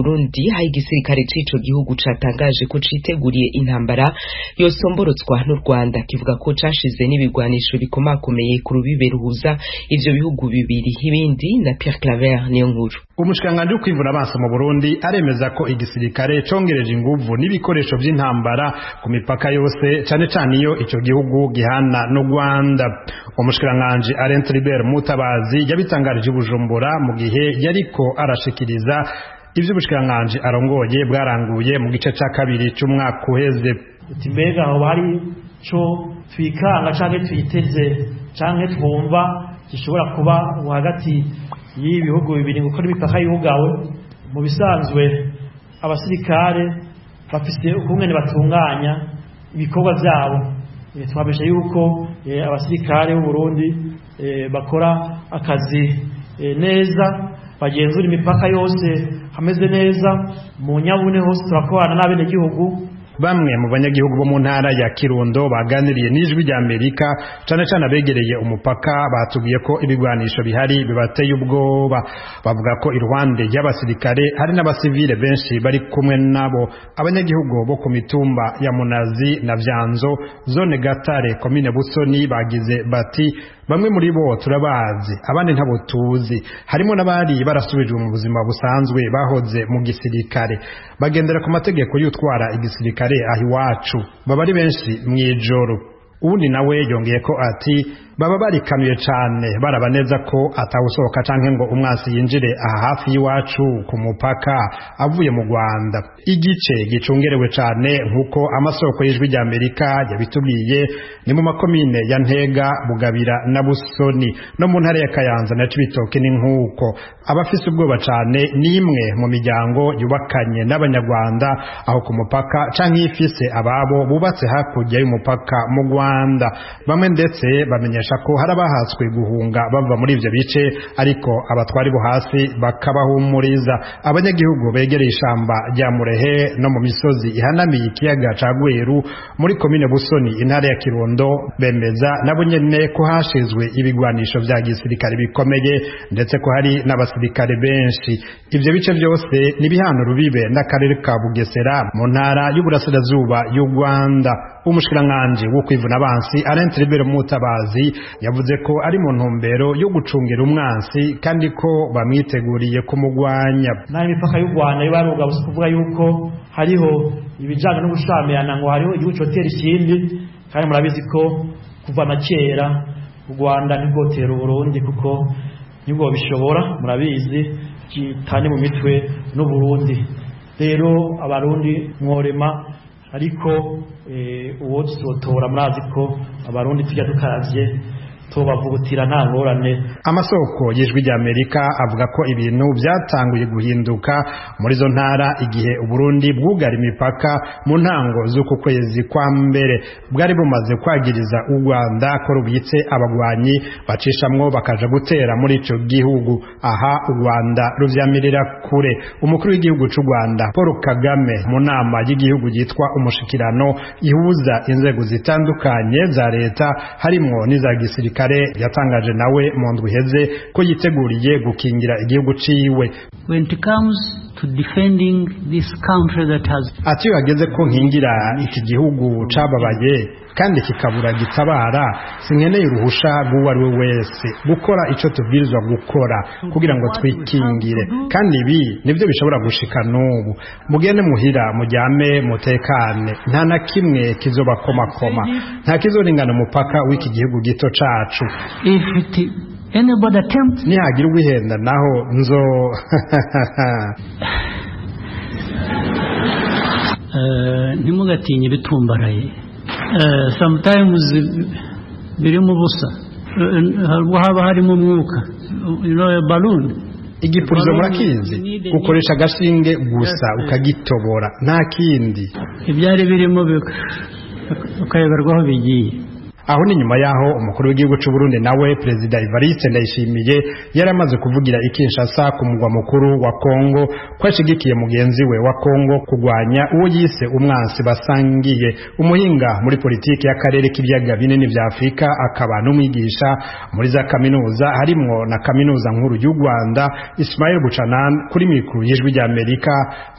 Burundi, aho igisirikare c'ico gihugu catangaje ko citeguriye intambara yosomborotswa n'u Rwanda, kivuga ko cashize n'ibigwanisho bikomakomeye ku rubibe ruhuza ivyo bihugu bibiri. Ibindi na Pierre Claver niyo nkuru. Umushikiranganji w'ukwivuna abansi mu Burundi aremeza ko igisirikare congereje inguvu n'ibikoresho vy'intambara ku mipaka yose, cane cane iyo ico gihugu gihana n'u Rwanda. Umushikiranganji Alain Tribert Mutabazi yabitangarije i Bujumbura mu gihe yariko arashikiriza ivy'ubushikiranganji arongoye bwaranguye mu gice ca kabiri c'umwaka uheze. Uti mbega aho hari co twikanga canke twiteze canke twumva gishobora kuba hagati y'ibihugu bibiri gukora imipaka yugawe? Mu bisanzwe abasirikare bafise ukungene batunganya ibikorwa vyabo. Twabesha yuko abasirikare b'u Burundi bakora akazi neza, bagenzura imipaka yose hameze neza, mu Nyabune hose turakorana n'abenegihugu. Bamwe mu banyagihugu bo mu ntara ya Kirundo baganiriye n'Ijwi rya Amerika, cane cane abegereye umupaka, batubwiye ko ibigwanisho bihari bibateye ubwoba. Bavuga ko iruhande y'abasirikare hari n'abasivile benshi bari kumwe nabo. Abanyagihugu bo ku mitumba ya Munazi na Vyanzo, zone Gatare, komine Busoni, bagize bati: "Bamwe muri bo turabazi, abandi ntabo tuzi. Harimo n'abari barasubijwe mu buzima busanzwe bahoze mu gisirikare, bagendera ku mategeko y'utwara igisirikare. Aho iwacu baba ari benshi mw'ijoro." Uwundi nawe yongeye ko ati: "Baba barikanuye cane, baraba neza ko atawusohoka canke ngo umwansi yinjire aha hafi y'iwacu ku mupaka avuye mu Rwanda." Igice gicungerewe cane, nk'uko amasoko y'Ijwi rya Amerika yabitubwiye, ni mu makomine ya Ntega, Bugabira na Busoni, no mu ntara ya Kayanza na Cibitoke ni nk'uko. Abafise ubwoba cane ni imwe mu miryango yubakanye n'Abanyarwanda aho ku mupaka canke ifise ababo bubatse hakurya y'umupaka mu Rwanda. Bamwe ndetse bamenyesha ko hari abahatswe guhunga bava muri ivyo bice, ariko abatwari bo hasi bakabahumuriza. Abanyagihugu begereye ishamba rya Murehe no mu misozi ihanamiye ikiyaga ca Gweru muri komine Busoni, intara ya Kirundo, bemeza nabo nyene ko hashizwe ibigwanisho vya gisirikare bikomeye, ndetse ko hari n'abasirikare benshi. Ivyo bice vyose ni bihano rubibe n'akarere ka Bugesera mu ntara y'uburasirazuba y'u Rwanda. Umushikiranganji wo kwivuna abansi Alain Tribert Mutabazi yavuze ko ari mu ntumbero yo gucungira umwansi kandi ko bamwiteguriye kumugwanya. Naho imipaka y'u Rwanda ibaruga, kuvuga yuko hariho ibijanye no gushamirana ngo hariho igihugu cotera ikindi, kandi murabizi ko kuva na kera u Rwanda ntirwotera Uburundi kuko nibwo bishobora, murabizi kitane mu mitwe n'Uburundi. Rero Abarundi mworema, ariko uwo tuzotora murazi ko Abarundi tujya tukaravye tubavugutira nta ngorane. Amasoko y'Ijwi rya Amerika avuga ko ibintu byatanguye guhinduka muri izo ntara igihe Uburundi bwugara imipaka mu ntango z'uku kwezi kwa mbere. Bwari bumaze kwagiriza u Rwanda ko rubitse abagwanyi bacishamwo bakaja gutera muri ico gihugu. Aha u Rwanda ruvyamirira kure. Umukuru w'igihugu c'u Rwanda Paul Kagame, mu nama y'igihugu yitwa Umushikirano ihuza inzego zitandukanye za leta harimwo n'iza gisirikare, yatangaje nawe mu ndwi iheze ko yiteguriye gukingira igihugu ciwe. When it comes to defending this country that has Ati: "Iyo hageze ko nkingira iki gihugu cababaye kandi kikabura gitabara, sinkeneye uruhusha rw'uwo ari we wese gukora ico tubwirizwa gukora kugira ngo twikingire, kandi ibi nibyo bishobora gushika n'ubu. Mugende muhira, mujyame mutekane, nta na kimwe kizobakomakoma, nta kizoringana umupaka w'iki gihugu gito cacu." If it anybody attempts "Nihagira uwihenda naho nzo Ntimugatinye ibitumbaraye. Sometimes birimo ubusa, haba harimo umwuka, a balloon. Igipurizo murakizi? Ukoresha agashinge gusa ukagitobora, nta kindi. Ibyari birimo ukayoberwa aho bigiye. Aho ni nyuma yaho umukuru w'igihugu c'u Burundi nawe Perezida Evariste Ndayishimiye yaramaze kuvugira i Kinshasa ku mugwa mukuru wa Kongo ko ashigikiye mugenzi we wa Kongo kugwanya uwo yise umwansi basangiye. Umuhinga muri politiki y'akarere k'ibiyaga binini vya Afrika akaba n'umwigisha muri za kaminuza harimwo na kaminuza nkuru y'u Rwanda, Ismail Buchanan, kuri mikuru y'Ijwi rya Amerika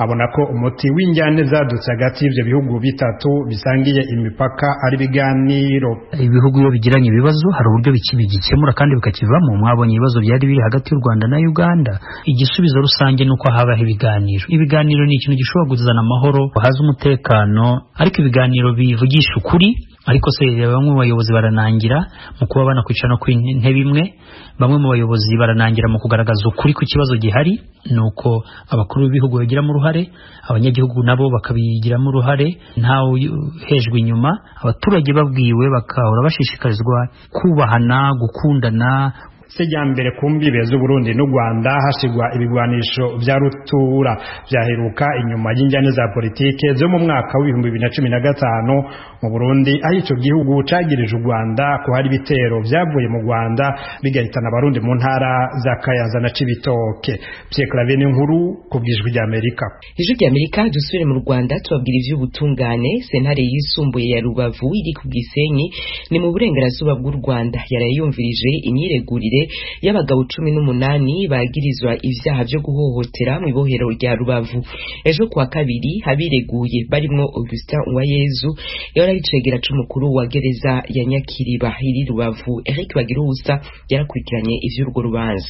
abona ko umuti w'injyane zadutse hagati y'ivyo bihugu bitatu bisangiye imipaka ari biganiro. Ibihugu iyo bigiranye ibibazo hari uburyo bigikemura kandi bikakivamo. Mwabonye ibibazo byari biri hagati y'u Rwanda na Uganda. Igisubizo rusange nuko habaho ibiganiro. Ibiganiro ni ikintu gishobora kuzana amahoro, haza umutekano, ariko ibiganiro bivugisha ukuri. Ariko se bamwe mu bayobozi baranangira mu kuba banakwicara no ku ntebe imwe, bamwe mu bayobozi baranangira mu kugaragaza ukuri ku kibazo gihari. Nuko abakuru b'ibihugu bagiramo uruhare, abanyagihugu nabo bakabigiramo uruhare, ntawe uhejwe inyuma. Abaturage babwiwe bakahora bashishikarizwa kubahana, gukundana. Sejyambere ku mbibe z'u Burundi n'u Rwanda hashigwa ibigwanisho vya rutura vyaheruka inyuma y'injyane za politike zo mu mwaka w'2015 mu Burundi, aho ico gihugu cagirije u Rwanda ko hari ibitero vyavuye mu Rwanda bigahitana abarundi mu ntara za Kayanza na Cibitoke. Pierre Claver Nkuru ku bw'Ijwi rya Amerika. Ijwi rya Amerika. Dusubire mu Rwanda tubabwira ivy'ubutungane. Sentare yisumbuye ya Rubavu iri ku Gisenyi ni mu burengerazuba bw'u Rwanda yarayumvirije imyiregurire y'abagabo 18 bagirizwa ivyaha vyo guhohotera mu ibohero rya Rubavu. Ejo kuwa kabiri abireguye barimwo Augustin Uwayezu yari aricegera c'umukuru wa gereza ya Nyakiriba iri Rubavu. Eric Bagiruwusa yarakurikiranye ivy'urwo rubanza.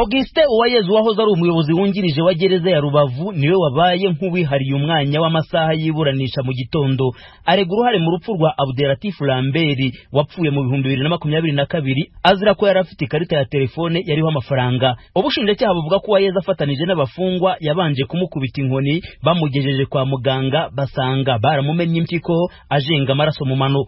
Auguste Uwayezu wahoze ari umuyobozi wungirije wa gereza ya Rubavu niwe wabaye nk'uwihariye umwanya w'amasaha y'iburanisha mu gitondo. Arega uruhare mu rupfu rwa Abdelatif Lambert wapfuye mu 2022 azira ko yari afite ikarita ya telefone yariho amafaranga. Ubushinjacyaha buvuga ko Uwayezu afatanije n'abafungwa yabanje kumukubita inkoni, bamugejeje kwa muganga basanga baramumennye impyiko ajenga amaraso mu mano.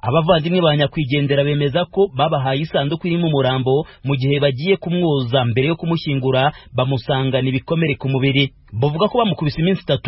Abavandimwe ba nyakwigendera bemeza ko babahaye isanduku irimo umurambo mu gihe bagiye kumwoza mbere yo kumushyingura bamusangana ibikomere ku mubiri. Bavuga ko bamukubise iminsi 3.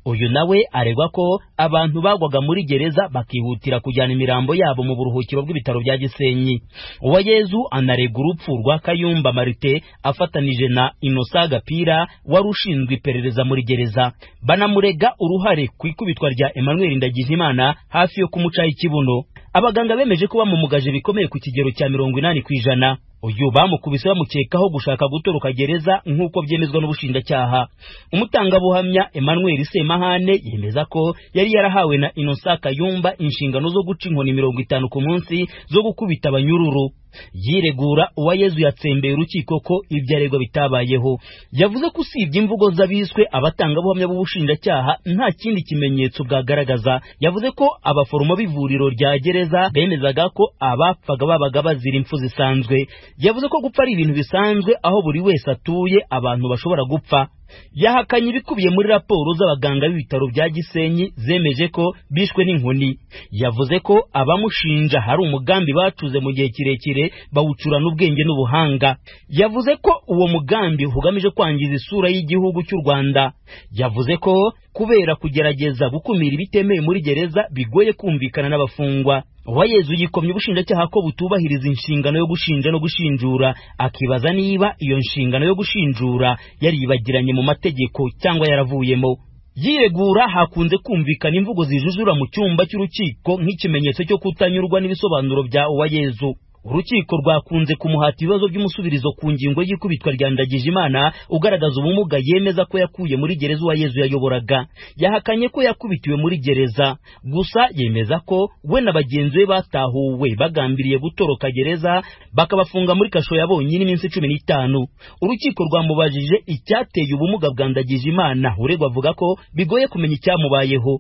Uyu nawe aregwa ko abantu bagwaga muri gereza bakihutira kujyana imirambo yabo mu buruhukiro bw'ibitaro bya Gisenyi. Uwayezu anarega urupfu rwa Kayumba Marite afatanije na Innocent Gapira wari ushinzwe iperereza muri gereza. Banamurega uruhare ku ikubitwa rya Emmanuel Ndagijimana hafi yo kumucaho ikibuno. Abaganga bemeje ko bamumugaje bikomeye ku kigero cya 80%. Uyu bamukubise bamukekaho gushaka gutoroka gereza nk'uko byemezwa n'ubushinjacyaha. Umutangabuhamya Emmanuel Semahane yemeza ko yari yarahawe na Innocent Kayumba inshingano zo guca inkoni 50 ku munsi zo gukubita abanyururu. Yiregura Uwayezu yatsembeye urukiko ko ibyo aregwa bitabayeho. Yavuze ko usibye imvugo z'abiswe abatangabuhamya b'ubushinjacyaha nta kindi kimenyetso bwagaragaza. Yavuze ko abaforomo b'ivuriro rya gereza bemezaga ko abapfaga babaga bazira impfu zisanzwe. Yavuze ko gupfa ari ibintu bisanzwe aho buri wese atuye abantu bashobora gupfa. Yahakanye ibikubiye muri raporo z'abaganga b'ibitaro bya Gisenyi zemeje ko bishwe n'inkoni. Yavuze ko abamushinja hari umugambi bacuze mu gihe kirekire bawucurana ubwenge n'ubuhanga. Yavuze ko uwo mugambi ugamije kwangiza isura y'igihugu cy'u Rwanda. Yavuze ko kubera kugerageza gukumira ibitemewe muri gereza bigoye kumvikana n'abafungwa. Uwayezu yikomye ubushinjacyaha ko butubahiriza inshingano yo gushinja no gushinjura, akibaza niba iyo nshingano yo gushinjura yaribagiranye mu mategeko cyangwa yaravuyemo. Yiregura hakunze kumvikana imvugo zijujura mu cyumba cy'urukiko nk'ikimenyetso cyo kutanyurwa n'ibisobanuro bya Uwayezu. Urukiko rwakunze kumuhata ibibazo by'umusubirizo ku ngingo y'ikubitwa rya Ndagijimana ugaragaza ubumuga yemeza ko yakuye muri gereza Uwayezu yayoboraga. Yahakanye ko yakubitiwe muri gereza, gusa yemeza ko we na bagenzi be batahuwe bagambiriye gutoroka gereza bakabafunga muri kasho yabonye n'iminsi 15. Urukiko rwamubajije icyateye ubumuga bwa Ndagijimana, uregwa avuga ko bigoye kumenya icyamubayeho.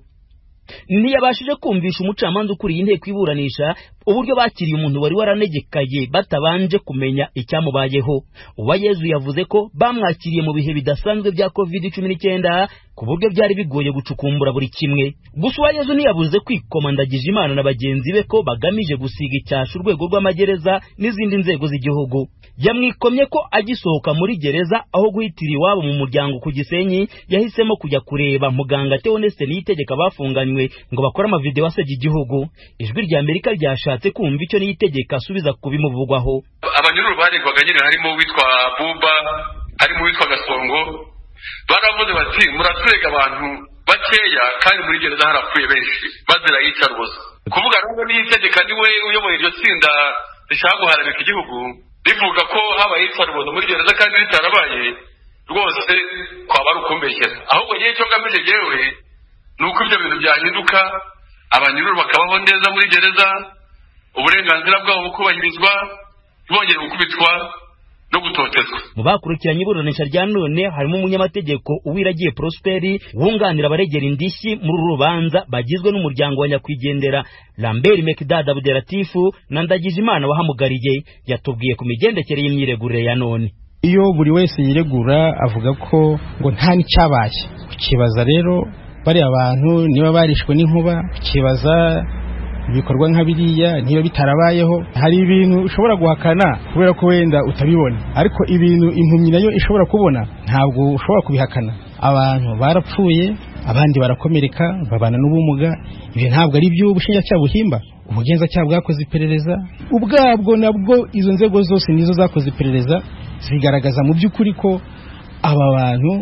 Ntiyabashije kumvisha umucamanza ukuriye inteko iburanisha uburyo bakiriye umuntu wari waranegekaye batabanje kumenya icyamubayeho. Uwayezu yavuze ko bamwakiriye mu bihe bidasanzwe bya COVID-19 ku buryo byari bigoye gucukumbura buri kimwe. Gusa Uwayezu ntiyabuze kwikoma Ndagijimana na bagenzi be ko bagamije gusiga icyasha urwego rw'amagereza n'izindi nzego z'igihugu. Yamwikomye ko agisohoka muri gereza aho guhitira iwabo mu muryango ku Gisenyi yahisemo kujya kureba muganga Theoneste Niyitegeka bafunganywe ngo bakore amavideo asebya igihugu. Ijwi rya Amerika ryashatse kumva icyo Niyitegeka asubiza kubimuvugwaho. Abanyururu baregwaga nyine harimo uwitwa Buba, harimo uwitwa Gasongo, baravuze bati muraturega abantu bakeya kandi muri gereza harapfuye benshi bazira iyicarubozo. Kuvuga rero Niyitegeka niwe uyoboye iryo tsinda rishaka guharabika igihugu, rivuga ko habaye iyicarubozo muri gereza kandi ritarabaye, rwose kwaba ari ukumbeshyera. Ahubwo ngewe icyo ngamije jewe ni uko ibyo bintu byahinduka, abanyururu bakabaho neza muri gereza, uburenganzira bwabo bukubahirizwa, ntibongere gukubitwa no gutotezwa. Mu bakurikiranye iburanisha rya none harimo umunyamategeko Uwiragiye Prosperi wunganira abaregera indishyi muri uru rubanza bagizwe n'umuryango wa nyakwigendera Lambert Mekdad Abderatifu na Ndagijimana wahamugariye. Yatubwiye ku migendekere y'imyiregurire ya none. Iyo buri wese yiregura avuga ko ngo nta n'icyabaye, ukibaza rero bariya bantu niba barishwe n'inkuba, ukibaza ibikorwa nka biriya niba bitarabayeho. Hari ibintu ushobora guhakana kubera ko wenda utabibona, ariko ibintu impumyi nayo ishobora kubona ntabwo ushobora kubihakana. Abantu barapfuye, abandi barakomereka, babana n'ubumuga. Ibyo ntabwo ari byo ubushinjacyaha buhimba. Ubugenzacyaha bwakoze iperereza ubwabwo, nabwo izo nzego zose nizo zakoze iperereza zigaragaza mu by'ukuri ko aba bantu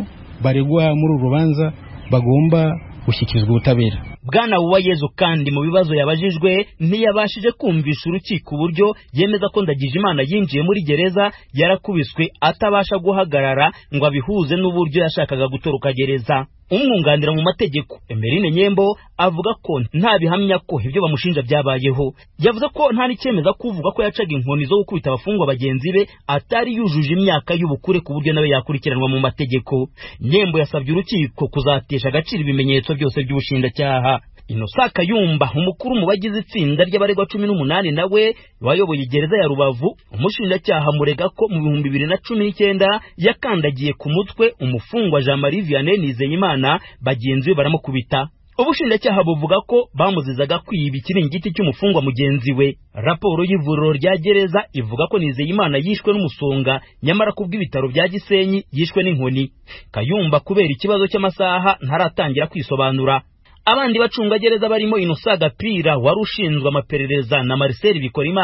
baregwa muri uru rubanza bagomba gushyikirizwa ubutabera. Bwana Uwayezu kandi mu bibazo yabajijwe ntiyabashije kumvisha urukiko uburyo yemeza ko Ndagijimana yinjiye muri gereza yarakubiswe atabasha guhagarara ngo abihuze n'uburyo yashakaga gutoroka gereza. Umwunganira mu mategeko Emeline Nyembo avuga ko nta bihamya ko ibyo bamushinja byabayeho. Yavuze ko nta n'icyemeza kuvuga ko yacaga inkoni zo gukubita abafungwa bagenzi be atari yujuje imyaka y'ubukure ku buryo nawe yakurikiranwa mu mategeko. Nyembo yasabye urukiko kuzatesha agaciro ibimenyetso byose by'ubushinjacyaha. Innocent Kayumba, umukuru mu bagize itsinda ry'abaregwa 18 nawe wayoboye gereza ya Rubavu, umushinjacyaha murega ko mu 2019 yakandagiye ku mutwe umufungwa Jean Marie Vianney Nizeyimana, bagenzi be baramukubita. Ubushinjacyaha buvuga ko bamuzizaga kwiba ikiringiti cy'umufungwa mugenzi we. Raporo y'ivuriro rya gereza ivuga ko Nizeyimana yishwe n'umusonga, nyamara kubw'ibitaro bya Gisenyi yishwe n'inkoni. Kayumba kubera ikibazo cy'amasaha ntaratangira kwisobanura. Abandi bacungagereza barimo Innocent Gapira wari ushinzwe amaperereza na Marcel Bikorimana.